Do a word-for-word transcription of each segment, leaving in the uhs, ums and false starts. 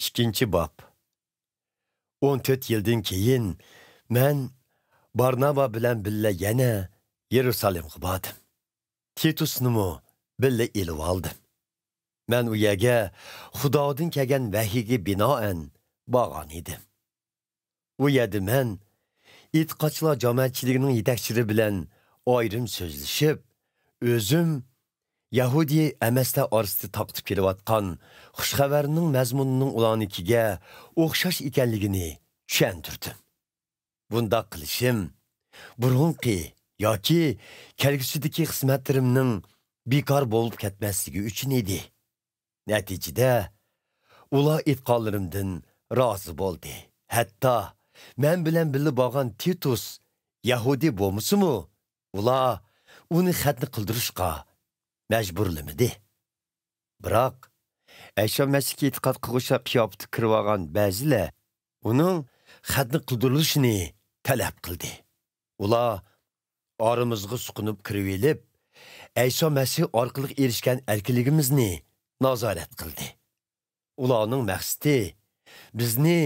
ئىككىنچى باب. ئون تۆت يىلدىن كېيىن مەن بارنابا بىلەن بىللە يەنە يېرۇسالېمغا باردىم. تىتۇسنىمۇ بىللە ئېلىۋالدىم. مەن ئۇ يەرگە خۇدادىن كەلگەن ۋەھىيگە بىنائەن بارغان ئىدىم. ئۇ يەردە مەن ئېتىقادچىلار جامائەتچىلىكىنىڭ يېتەكچىلىرى بىلەن ئايرىم سۆزلىشىپ، ئۆزۈم يەھۇدىي ئەمەسلەر ئارىسىدا تارقىتىپ كېلىۋاتقان خۇش خەۋەرنىڭ مەزمۇنىنىڭ ئۇلارنىڭكىگە ئوخشاش ئىكەنلىكىنى چۈشەندۈردۈم. بۇنداق قىلىشىم بۇرۇنقى ياكى كەلگۈسىدىكى خىزمەتلىرىمنىڭ بىكار بولۇپ كەتمەسلىكى ئۈچۈن ئىدى. نەتىجىدە، ئۇلار ئېيتقانلىرىمدىن رازى بولدى. ھەتتا مەن بىلەن بىللە بارغان تىتۇس يەھۇدىي بولمىسىمۇ، ئۇلار ئۇنى خەتنە قىلدۇرۇشقا مەجبۇرلىمىدى. بىراق، ئەيسا مەسىھكە ئېتىقاد قىلغۇچىلار قىياپىتىگە كىرىۋالغان بەزىلەر ئۇنىڭ خەتنە قىلدۇرۇلۇشىنى تەلەپ قىلدى. ئۇلار ئارىمىزغا سۇقۇنۇپ كىرىۋېلىپ، ئەيسا مەسىھ ئارقىلىق ئېرىشكەن ئەركىنلىكىمىزنى نازارەت قىلدى. ئۇلارنىڭ مەقسىتى بىزنى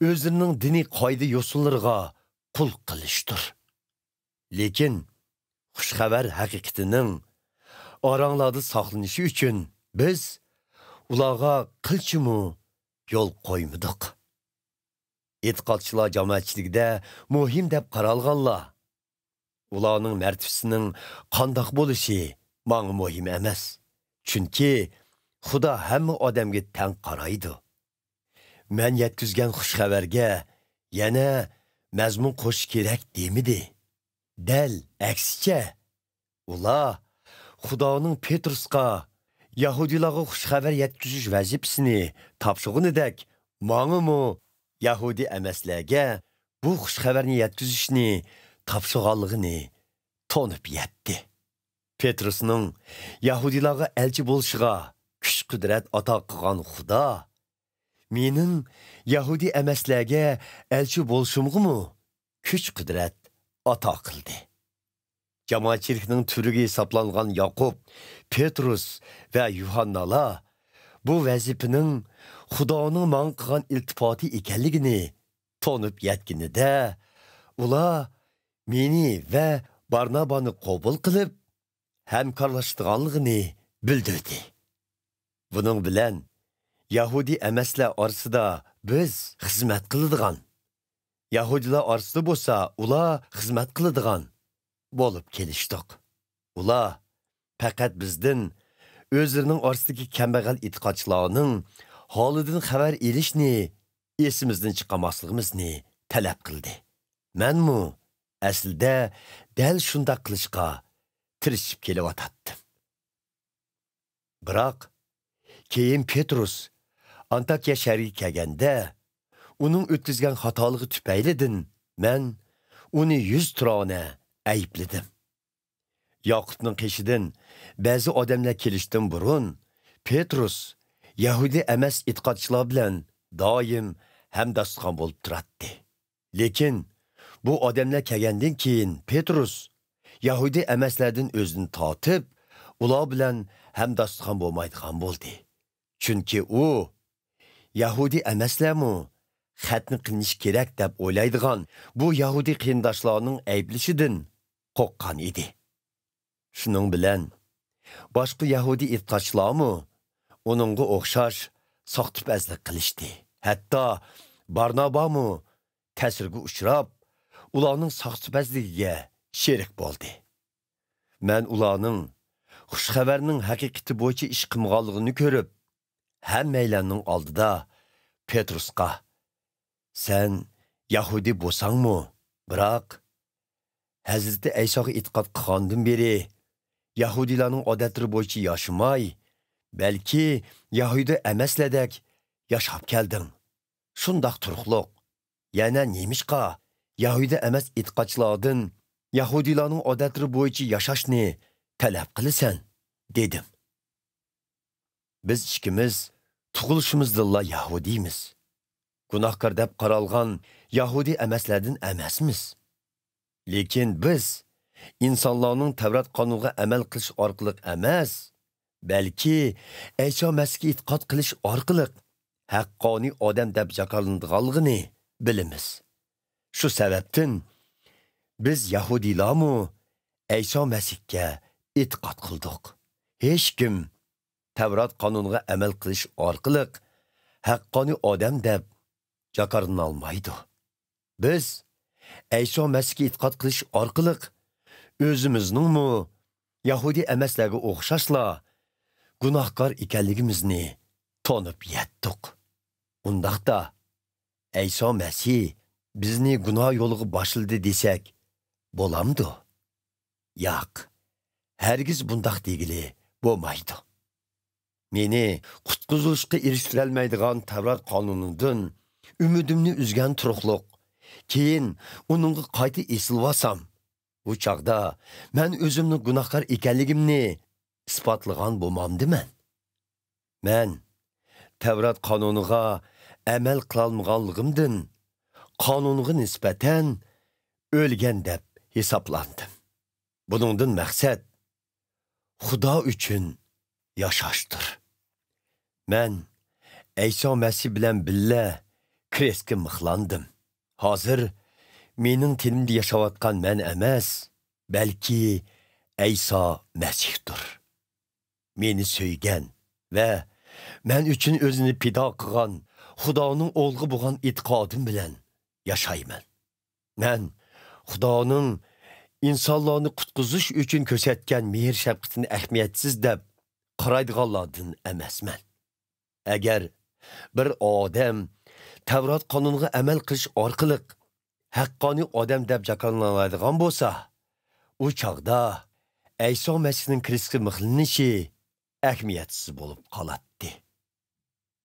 ئۆزلىرىنىڭ دىنىي قائىدە-يوسۇنلىرىغا قۇل قىلىشتۇر. لېكىن خۇش خەۋەر ھەقىقىتىنىڭ ئاراڭلاردا ساقلىنىشى ئۈچۈن بىز ئۇلارغا قىلچىمۇ يول قويمىدۇق. ئېتىقادچىلار جامائەتچىلىكىدە مۇھىم دەپ قارالغانلار، ئۇلارنىڭ مەرتىۋىسىنىڭ قانداق بولۇشى ماڭا مۇھىم ئەمەس. چۈنكى خۇدا ھەممە ئادەمگە تەڭ قارايدۇ. مەن يەتكۈزگەن خۇش خەۋەرگە يەنە مەزمۇن قوشۇش كېرەك دېمىدى. دەل ئەكسىچە، ئۇلار خۇدانىڭ پېترۇسقا يەھۇدىيلارغا خۇش خەۋەر يەتكۈزۈش ۋەزىپىسىنى تاپشۇرغىنىدەك، ماڭىمۇ يەھۇدىي ئەمەسلەرگە بۇ خۇش خەۋەرنى يەتكۈزۈشنى تاپشۇرغانلىقىنى تونۇپ يەتتى. پېترۇسنىڭ يەھۇدىيلارغا ئەلچى بولۇشىغا كۈچ-قۇدرەت ئاتا قىلغان خۇدا، مېنىڭ يەھۇدىي ئەمەسلەرگە ئەلچى بولۇشۇمغىمۇ كۈچ-قۇدرەت ئاتا قىلدى. جامائەتچىلىكنىڭ تۈۋرۈكى ھېسابلانغان ياقۇپ، پېترۇس ۋە يۇھاننالار بۇ ۋەزىپىنىڭ خۇدانىڭ ماڭا قىلغان ئىلتىپاتى ئىكەنلىكىنى تونۇپ يەتكىنىدە، ئۇلار مېنى ۋە بارنابانى قوبۇل قىلىپ، ھەمكارلىشىدىغانلىقىنى بىلدۈردى. بۇنىڭ بىلەن يەھۇدىي ئەمەسلەر ئارىسىدا بىز خىزمەت قىلىدىغان، يەھۇدىيلار ئارىسىدا بولسا ئۇلار خىزمەت قىلىدىغان بولۇپ كېلىشتۇق. ئۇلار پەقەت بىزدىن ئۆزلىرىنىڭ ئارىسىدىكى كەمبەغەل ئېتىقادچىلارنىڭ ھالىدىن خەۋەر ئېلىشنى ئېسىمىزدىن چىقارماسلىقىمىزنى تەلەپ قىلدى. مەنمۇ ئەسلىدە دەل شۇنداق قىلىشقا تىرىشىپ كېلىۋاتاتتىم. بىراق، كېيىن پېترۇس ئانتاكىيە شەھىرىگە كەلگەندە، ئۇنىڭ ئۆتكۈزگەن خاتالىقى تۈپەيلىدىن مەن ئۇنى يۈز تۇرانە ئەيىبلىدىم. ياقۇپنىڭ قېشىدىن بەزى ئادەملەر كېلىشتىن بۇرۇن، پېترۇس يەھۇدىي ئەمەس ئېتىقادچىلار بىلەن دائىم ھەمداستىخان بولۇپ تۇراتتى. لېكىن بۇ ئادەملەر كەلگەندىن كېيىن، پېترۇس يەھۇدىي ئەمەسلەردىن ئۆزىنى تارتىپ، ئۇلار بىلەن ھەمداستىخان بولمايدىغان بولدى. چۈنكى ئۇ، يەھۇدىي ئەمەسلەرمۇ خەتنە قىلىنىشى كېرەك دەپ ئويلايدىغان بۇ يەھۇدىي قېرىنداشلارنىڭ ئەيىبلىشىدىن قورققان ئىدى. شۇنىڭ بىلەن، باشقا يەھۇدىي ئېتىقادچىلارمۇ ئۇنىڭغا ئوخشاش ساختىپەزلىك قىلىشتى. ھەتتا بارنابامۇ تەسىرگە ئۇچراپ، ئۇلارنىڭ ساختىپەزلىكىگە شېرىك بولدى. مەن ئۇلارنىڭ خۇش خەۋەرنىڭ ھەقىقىتى بويىچە ئىش قىلمىغانلىقىنى كۆرۈپ، ھەممەيلەننىڭ ئالدىدا پېترۇسقا، سەن يەھۇدىي بولساڭمۇ، بىراق ھەزرىتى ئەيساغا ئېتىقاد قىلغاندىن بېرى، يەھۇدىيلارنىڭ ئادەتلىرى بويىچە ياشىماي، بەلكى يەھۇدىي ئەمەسلەردەك ياشاپ كەلدىڭ. شۇنداق تۇرۇقلۇق، يەنە نېمىشقا يەھۇدىي ئەمەس ئېتىقادچىلاردىن يەھۇدىيلارنىڭ ئادەتلىرى بويىچە ياشاشنى تەلەپ قىلىسەن؟ دېدىم. بىز ئىككىمىز تۇغۇلۇشىمىزدىنلا يەھۇدىيمىز. گۇناھكار دەپ قارالغان يەھۇدىي ئەمەسلەردىن ئەمەسمىز. لېكىن بىز ئىنسانلارنىڭ تەۋرات قانۇنىغا ئەمەل قىلىش ئارقىلىق ئەمەس، بەلكى ئەيسا مەسىھكە ئېتىقاد قىلىش ئارقىلىق ھەققانىي ئادەم دەپ جاكارلىنىدىغانلىقىنى بىلىمىز. شۇ سەۋەبتىن بىز يەھۇدىيلارمۇ ئەيسا مەسىھكە ئېتىقاد قىلدۇق. ھېچكىم تەۋرات قانۇنىغا ئەمەل قىلىش ئارقىلىق ھەققانىي ئادەم دەپ جاكارلىنالمايدۇ. بىز ئەيسا مەسىھكە ئېتىقاد قىلىش ئارقىلىق ئۆزىمىزنىڭمۇ يەھۇدىي ئەمەسلەرگە ئوخشاشلا گۇناھكار ئىكەنلىكىمىزنى تونۇپ يەتتۇق. ئۇنداقتا، ئەيسا مەسىھ بىزنى گۇناھ يولىغا باشلىدى دېسەك بولامدۇ؟ ياق، ھەرگىز بۇنداق دېگىلى بولمايدۇ. مېنى قۇتقۇزۇشقا ئېرىشتۈرەلمەيدىغان تەۋرات قانۇنىدىن ئۈمىدىمنى ئۈزگەن تۇرۇقلۇق، كېيىن ئۇنىڭغا قايتا ئېسىلىۋالسام، بۇ چاغدا مەن ئۆزۈمنىڭ گۇناھكار ئىكەنلىكىمنى ئىسپاتلىغان بولمامدىمەن؟ مەن تەۋرات قانۇنىغا ئەمەل قىلالمىغانلىقىمدىن قانۇنغا نىسبەتەن ئۆلگەن دەپ ھېسابلاندىم. بۇنىڭدىن مەقسەت خۇدا ئۈچۈن ياشاشتۇر. مەن ئەيسا مەسىھ بىلەن بىللە كرېستكە مىخلاندىم. ھازىر مېنىڭ تېنىمدە ياشاۋاتقان مەن ئەمەس، بەلكى ئەيسا مەسىھتۇر. مېنى سۆيگەن ۋە مەن ئۈچۈن ئۆزىنى پىدا قىلغان خۇدانىڭ ئوغلىغا بولغان ئېتىقادىم بىلەن ياشايمەن. مەن خۇدانىڭ ئىنسانلارنى قۇتقۇزۇش ئۈچۈن كۆرسەتكەن مېھىر-شەپقىتىنى ئەھمىيەتسىز دەپ قارايدىغانلاردىن ئەمەسمەن. ئەگەر بىر ئادەم تەۋرات قانۇنىغا ئەمەل قىلىش ئارقىلىق ھەققانىي ئادەم دەپ جاكارلىنالايدىغان بولسا، ئۇ چاغدا ئەيسا مەسىھنىڭ كرېستكە مىخلىنىشى ئەھمىيەتسىز بولۇپ قالاتتى.